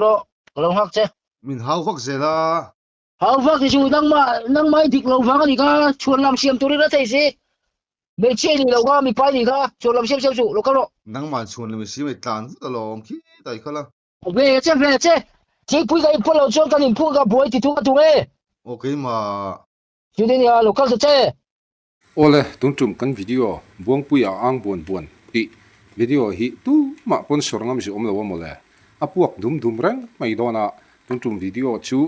rawh, ka lo nghak che. Min hau vak zel a. Hau vak hi chu nangmah nangmah i dik lo vang a nih kha, chhuan lam siam turin a thei si. Hmeichhia i nih loh kha, mipa i nih kha, chhuan lam siam siam suh, lo kal rawh. Nangmah chhuan lam i siam i tlan vut alawm khi tai kha la. Ve che ve che, thingpui ka inphawl loh chuan kan inphung ka buai ti thung a tung e. Aw keimah. Chuti nia, lo kal ta che. Awle, tun tum kan video Buangpui a ang buan buan tih video hi tumah pawn sawr ngam zui awm lo a mawle. A puak dum dum reng mai dawn a, tun tum video chu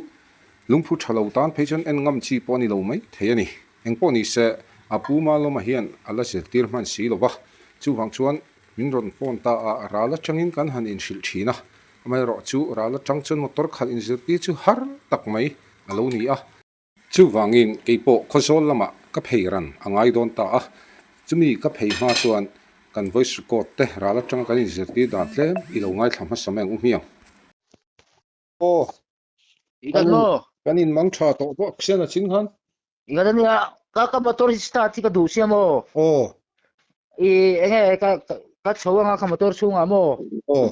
lungphu tha lo tan phei chuan en ngam chi pawh a ni lo mai thei a ni. Engpawh ni se, a pu Malawma hian a la zirtir hman si lo va, chuvang chuan min rawn phone ta a, ral atangin kan han inhrilh thin a, amaherawhchu ral atang chuan motor khalh inzirtir chu har tak mai a lo ni a. Chuvangin kei pawh Khawzawl lamah ka phei ran a ngai dawn ta a, chumi ka phei hma chuan kan voice record te ral atanga kan inzirtir dan tlem i lo ngaithla hmasa mai ang u hmiang. Aw, Kan in, kan in mang tha tawh bawk sian a chin khan. Ingat ania, ka ka motor hi start hi ka duh sia maw? Aw. I enge ka ka chho anga ka motor chhungah maw? Aw.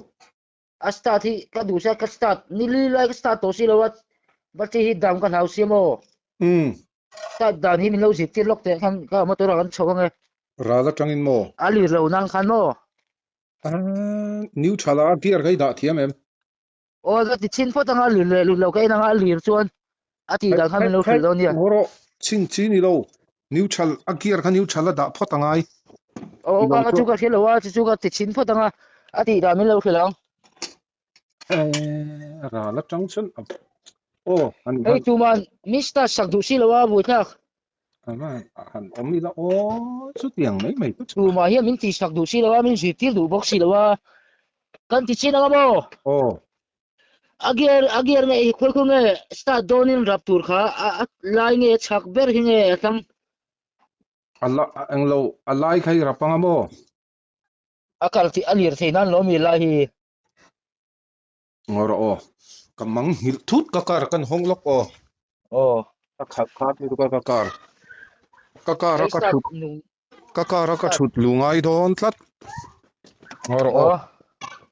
A start hi ka duh sia ka start ni li lai ka start tawh si lo a battery hi dam ka hlau sia maw start dan hi min lo zirtir lawk teh khan ka motor ah kan chho ange Ral atangin maw? A lir lo nan khan maw? A neutral a gear kha i dah thiam em? Aw ka ti chhin phawt anga lir leh lir lo ka en anga a lir chuan a tih dan khan min lo hrilh dawn nia. Haw rawh chhin chi ni lo neutral a gear kha neutral a dah phawt angai. Aw aw ka chu ka hria lo a chu chu ka ti chhin phawt anga a tih dan min lo hrilh ang. Eh ral atang chuan aw han Hei tuman min start sak duh si lo a buaithlak. Han awm ila aw chutiang mai mai chu. Tumah hian min tih sak duh si lo a min zirtir duh bawk si lo a kan ti chin anga maw? Aw. A gear a gear nge i khawi khawi nge start dawnin rap tur kha a a lai nge chhak ber hi nge a tlang? A la englo a lai kha i rap anga maw? A kal tih a lir thei nan lo mi lai hi. Ngaw rawh aw. Ka mang nghilh thut ka car kan hawng lawk aw. Aw. Ka khalh khat lutuk a ka car. Ka car a ka thut ka car a ka thut lu ngai dawn tlat. Ngaw rawh aw.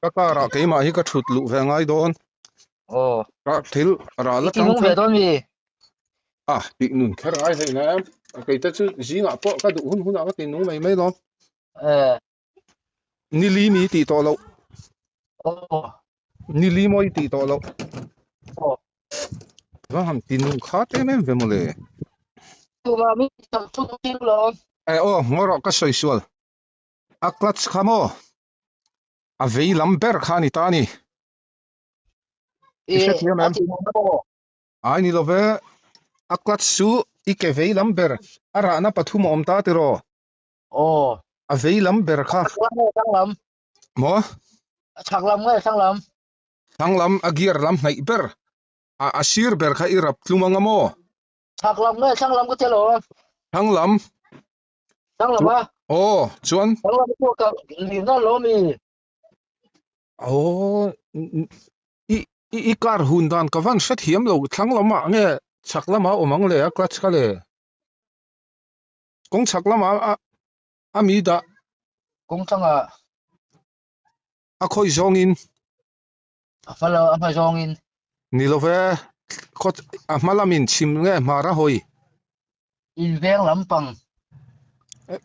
Ka car ah keimah hi ka thut luh ve ngai dawn. Aw. Ka thil ral atang chuan. I ti nung ve dawn mi? Ah tih nun kher ngai hleih na em. Keite chu zingah pawh ka duh hun hunah ka ti nung mai mai lawm. Eh. Nili mi tih tawh loh. Aw. Nili mawi tih tawh loh. Aw. Va han ti nung khat em em ve mawle. Tuma mi tam chu tin lo. Eh aw ngaw rawh ka sawi sual. A clutch kha maw? A vei lam ber kha a ni ta a ni. I hrethiam em? Ai ni lo ve. A clutch chu i ke vei lam ber a rahna pathum a awm ta tiraw? Aw. A vei lam ber kha. A chhak lam nge thlang lam? Maw? A chhak lam nge thlang lam? Thlang lam a gear lam hnaih ber. A a sir ber kha i rap tlum anga maw? Chhak lam nge thlang lam ka ti alawm. Thlang lam. Thlang lam a? Aw, chuan? Thlang lam chu ka lirna alawm i. Aw, i i i car hun dan ka van hrethiam lo. Thlang lamah nge chhak lamah awm ang le a clutch kha le? Kawng chhak lamah a a mi dah. Kawng tlangah. A khawi zawngin. A hma lo a hma zawngin. Ni lo ve, khaw a hma lamin chhim nge hmar a hawi. In veng lampang.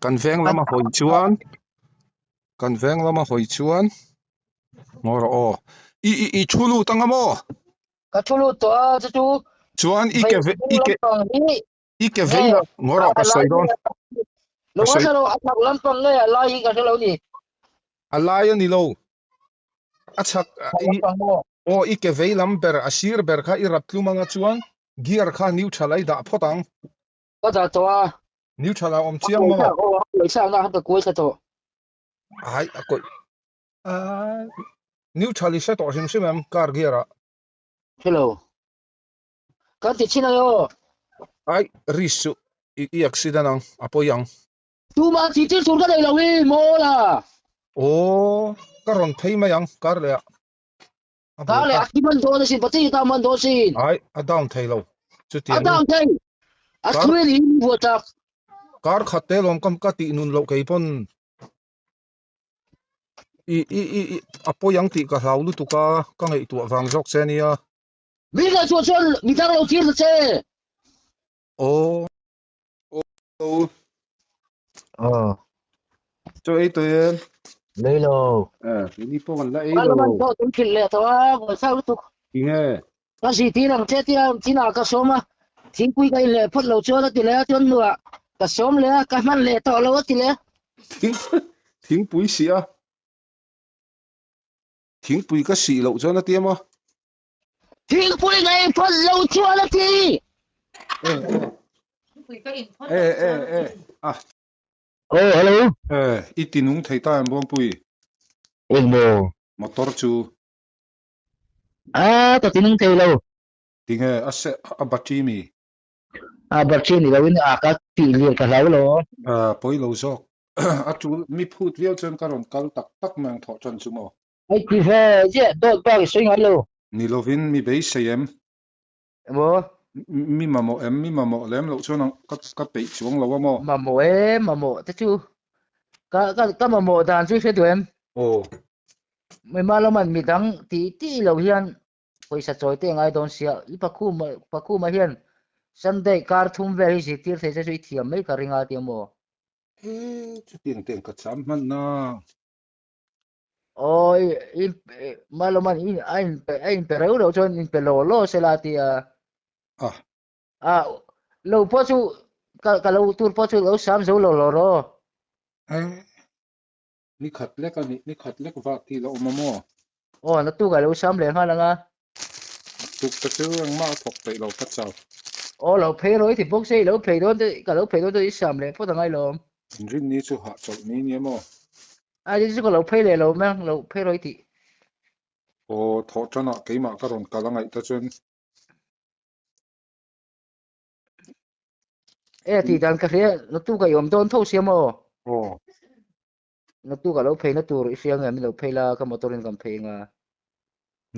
Kan veng lama hawi chuan kan veng lama hawi chuan ngaw rawh aw. I i i thu lut anga maw? Ka thu lut tawh a chu chu. Chuan i ke i ke. I ke vei la ngaw rawh ka sawi dawn. Lo a hre lo a chhak lampang nge a lai hi ka hre lo ni. A lai a ni lo. A chhak aw i ke vei lam ber a sir ber kha i rap tlum anga chuan gear kha neutral a i dah phawt ang. Ka dah tawh a. Neutral a awm chiang maw? Aw a kuai thlak na khan ka kuai thla tawh. Ai a kuai neutral i hre tawh hrim hrim em car gear ah? Hre lo. Kan ti chin ang aw. Ai risk chu i i accident ang a pawi ang. Tumah thih tir tur ka nei lo hi mawl a. Aw ka rawn phei mai ang kar leh ah. Kar leh ah khi man dawn asin pathian ta man dawn sin. Ai a down thei lo chutiang. A down thei. A screen hi vuah chak. Kar khat te lawm ka ka tih nun loh kei pawn. I i i i a pawi ang tih ka hlau lutuk a, ka ngaihtuah vang zawk che nia. Mi ngaihtuah chuan mi dang lo tir ta che. Aw. Aw. Aw. Chaw ei tawh em? Lei lo. Eh, ni pawh kan la ei lo. Parliament pawh tun thil leh tawh a, buaithlak lutuk. Tinge? Ka zirtir ang che tia chinah ka sawm a, thingpui ka in leh phawt lo chuan a ti leh a, chuan hnuah ka sawm leh a, ka hman leh tawh lo a ti leh a. Thingpui sih a. Thingpui ka sih loh chuan a ti emaw? Thingpui ka in phawt lo chuan a ti. E e e a. Oh, hello. E, i ti nung thei ta em Buangpui? Engmaw? Motor chu. A, ka ti nung thei lo. Tinge a se a battery mi? A battery ni loin a ka tih lir ka hlau lo. A, pawi lo zawk. A tul mi phut viau chuan ka rawn kal tak tak mai ang thawh tan chu maw? Hei ti ve ziah dawt bak i sawi ngai lo. Ni lovin mi beisei em? Emaw? Mi mamawh em? Mi mamawh lem loh chuan ka ka peih chuang lo a maw? Mamawh e, mamawh te chu ka ka ka mamawh dan chu i hre duh em? Aw. Mima lawman midang tih tih lo hian pawisa chawi te ngai dawn sia, i Pakhuma Pakhuma hian Sunday kar thum vel hi zirtir thei che chu i thiam mai ka ring a tia maw? He chutiang teng ka cham hman na. Aw i i Maloman i a in pe a in pe reuh reuh chuan in pe law law sela a tia. Ah. Ah lo pawh chu ka ka lo tur pawh chu lo sam zo lo law rawh. Eh. Ni khat lek a nih, ni khat lek vah tih la awm a maw? Aw, naktuk ah lo sam leh nghal ang a. Tuk te chu engmah a thawk peih lo ka chau. Aw, lo phei rawh i ti bawk se, i lo phei dawn te, ka lo phei dawn te i sam leh phawt ang ailawm. Inrinni chu hahchawlh ni nia maw? A, ni chu ka lo phei leh lo mai ang, lo phei rawh i tih. Aw, thawh tanah keimah ka rawn kal a ngaih ta chuan. E, tih dan ka hria, naktuk ah i awm dawn tho sia maw? Aw. Naktuk ah lo phei na tur i hria nge min lo phei la, ka motor in kan phei anga.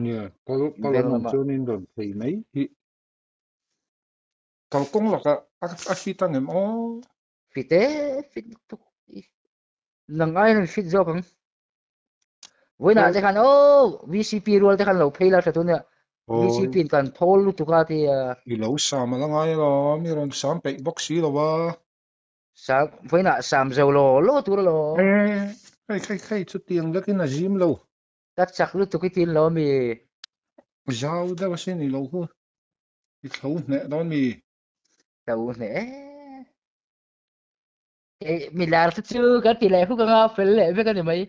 Nia, kal kal an awm chuan in rawn phei mai hi. Kalkawng lakah a fit ang em aw? Fit e, fit lutuk. Nang aiin an fit zawk ang. Vawiinah te khan aw VCP rual te khan lo phei la tha tu nia. VCP in kan thawl lutuk a ti a. I lo sam a la ngai alawm, i rawn sam peih bawk si lo a. Sam, vawiinah sam zo law law tur alawm. E, hei hei hei chutiang lekin a zim lo. Ka chak lutuk i tin lo mi. Zau deuh asin i lo hu. I thlo hneh dawn mi. Thlo hneh e. Kei mi lar te chu kan ti leh huk anga fel leh vek a ni mai.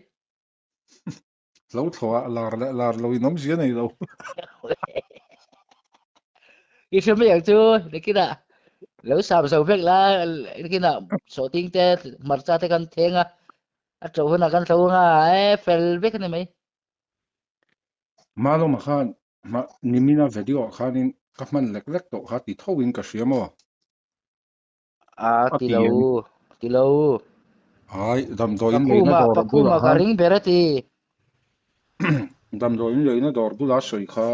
Lo thlawh a lar leh lar lo in awmzia nei lo. I hre mai ang chu nakinah lo sam zo vek la nakinah sawhting te hmarcha te kan theng a a to hunah kan tho anga e fel vek a ni mai. Malawma khan nimina video ah khanin ka hman lek lek tawh kha ti tho in ka hria maw? A ti lo, ti lo. Ai, damdawi in leina dawr bulah khan. Pakhuma ka ring ber a ti. Damdawi in leina dawr bula sawi kha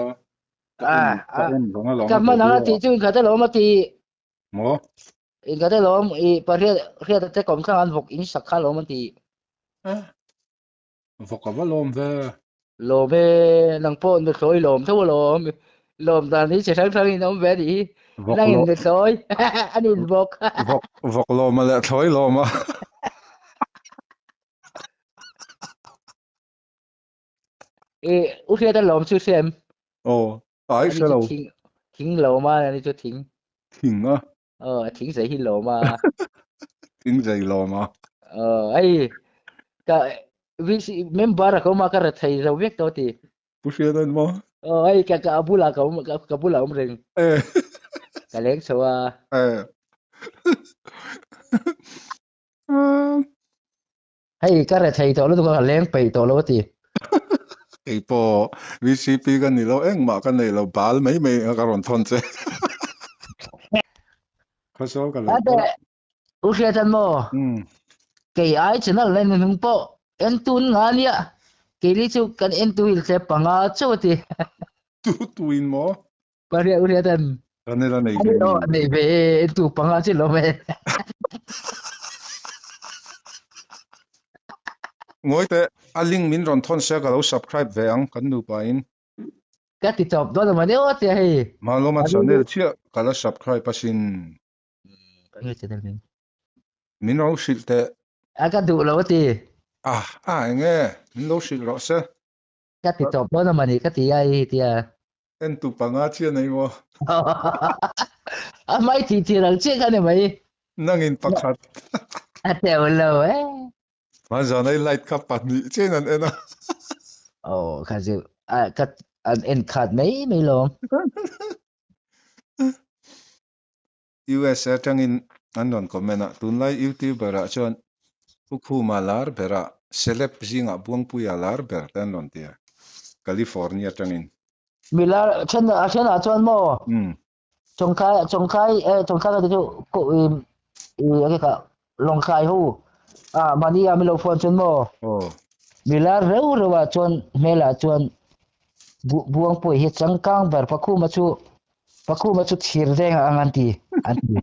ka en ka en vang alawm a ti. Ka hman ang a tih chu inkhat alawm a ti. Maw? Inkhat alawm i pariat hriat te kawm thlang an vawk in sak kha alawm a ti. Vawk a va lawm ve. Lawm e, nang pawh nuthlawi lawm tho alawm. Lawm dan hi chi hrang hrang in awm ve a nih hi. Vawk Nang in lawm. nuthlawi, an in vawk. Vawk, vawk lawm a leh thlawi lawm a. I u hriat a lawm chu hria em? Aw, ai Ani hre chu lo. thing, thing lawm a, ani chu thing. Thing a. Aw, a thing zei hi lawm a. Thing zei lawm a. Aw, hei ka VC member a ka awm a ka rethei zo vek tawh ti. Pu hriat an maw? Aw, hei ka ka bulah ka awm ka bulah awm reng. Eh. Ka leng chho a. Eh. Hei ka rethei tawh lutuk a ka leng peih tawh lo a ti. Kei pawh VCP ka ni lo engmah ka nei lo bal mai mai a ka rawn thawn che. Khawsawl ka lo kal. U hriat an maw? Kei ai channel nei hnung pawh en tun nga nia. Keini chu kan en tu il tlep panga chauh a ti. Tu tuin maw? Pariat u hriat an. Kan ila nei ve mi. Nei ve e, en tu panga chi lo ve. Ngawi teh, A link min rawn thawn se ka lo subscribe ve ang kan nupa in. Ka ti tawp dawn a mah deuh a tia hei. Malawma channel chiah ka la subscribe asin. Nge channel hming? Min lo hrilh teh. A ka duh lo a ti. Ah ah enge min lo hrilh rawh se. Ka ti tawp dawn a mah ni ka ti a i tia. En tu panga chiah nei maw? A hmai tih tir ang chiah kha ni mai. Nangin pakhat. A teuh lo e. Hmanzana i light kha pahnih chiahin an en a. Aw kha chu a ka an en khat mai mai lawm. USA atangin an rawn comment a, tunlai youtuber ah chuan Pu Khuma lar ber a, celeb zingah Buangpuia lar ber te an rawn ti a, California atangin. Mi lar then a thenah chuan maw Chawngkai Chawngkai eh Chawngkai ka ti chu ko i i enge kha Lawngkai ho ah mahni ah min lo phone chuan maw mi lar reuh reuh ah chuan hmelah chuan Buangpuia hi changkang ber Pakhuma chu Pakhuma chu thir veng a ang an ti an ti.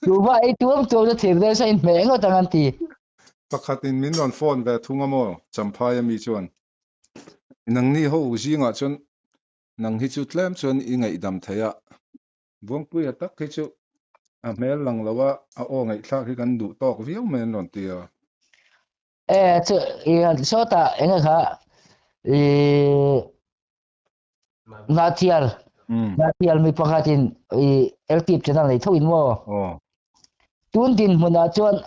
Tuva ei tuam tuam chu thir veng sa in hmeh ngawt ang an ti. Pakhatin min rawn phone ve thung a maw Champhai ami chuan nangni ho zingah chuan nang hi chu tlem chuan i ngaihdam thei a, Buangpuia tak hi chu a hmel lang lo a, a aw ngaihthlak hi kan duh tawk viau mai an rawn ti a. E chu i sawtah eng nge kha i Ngahtial Ngahtial mi pakhatin i LTip channel nei tho in maw tun dinhmunah chuan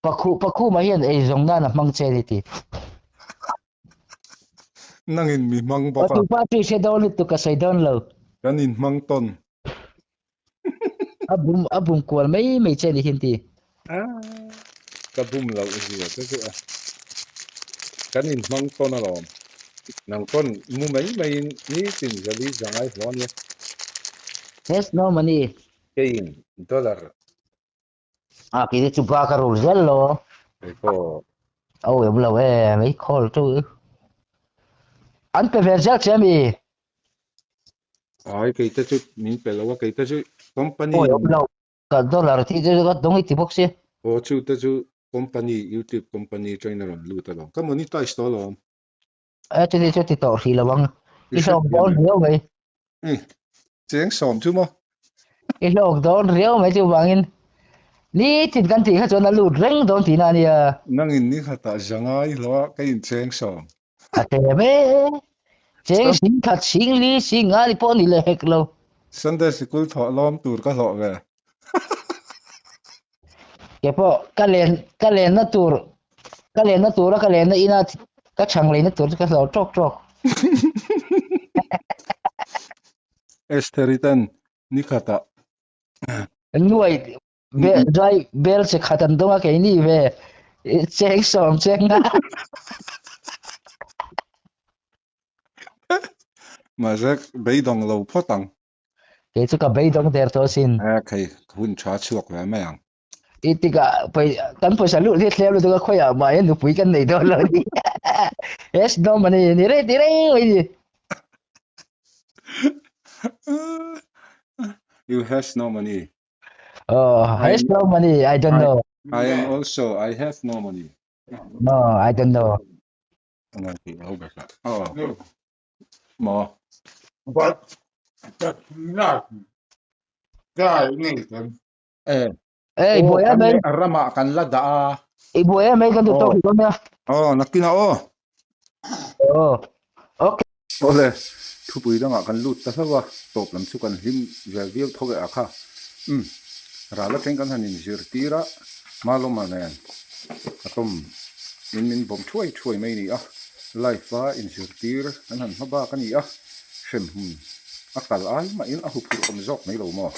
Pakhu Pakhuma hian eizawng nan a hmang che a ni ti. Nangin mi hmang bawk a. Tupa chu i hre dawn lutuk ka sawi dawn lo. Kan inhmang tawn. A bum a bum kual mai mai che ni hian ti. Ka bum loh zia te chu a. Kan inhmang tawn alawm. Nang pawn mu mai maiin nitin zali zangai hlawh ania. Has no money. Keiin dollar. A kei chu ba ka rul zel lo. Kei pawh. Aw em lo e mai call chu. An pe ve zel che mi. Ai kei te chu min pe lo a kei te chu company. Awi awm lo ka dollar thi chu ka dawng i ti bawk si. Aw chu te chu company youtube company atangin a rawn lut alawm ka monetize tawh alawm. E chuti chu ti tawh hrih lo ang i hlawk dawn riau mai. Cheng sawm chu maw. I hlawk dawn riau mai chuvangin nitin kan tih kha chuan a lut reng dawn tihna a nia. Nangin ni khatah zangai hlawh a ka incheng sawm. A tlem e. Cheng sing khat sing li sing nga ni pawh ni leh hek lo. Sunday sikul thawh lawm tur ka hlawh ve. Ke pawh ka len ka lenna tur ka lenna tura ka lenna ina ka chhang leina tur chu ka hlawh tawk tawk. Estheri ten nikhatah. Nuai Be dry bel che khat an dawng a keini ve cheng sawm cheng nga. Mahse beidawng lo phawt ang. Kei chu ka beidawng der tawh asin. Eh khei hun tha chhuak ve mai ang. I tikah pawisa kan pawisa luh hliat hliam lutuk a khawiah mah hian nupui kan nei dawn lo ni. Yes no money ni rei ti rei mai ni. You has no money. Oh, has no money. I don't know. I am also, I have no money. No, I don't know. Oh. Mo. But that's not guy Nathan. Eh. Eh, buai em mai. Rama kan la da a. I buai em mai kan tu tok hi nia. Oh, nakina oh. Oh. Okay. Awle, thupui dangah kan lut ta hlauh a, tawp lam chu kan hlim vel viau tho leh a kha. Umm, ral atang kan han inzirtir a, Malawma nen a tawm in min bawm thuai thuai mai a ni a, live a inzirtir an han hma bak a ni a, hremhmun a kal ai mahin a huphurh awm zawk mai lo maw?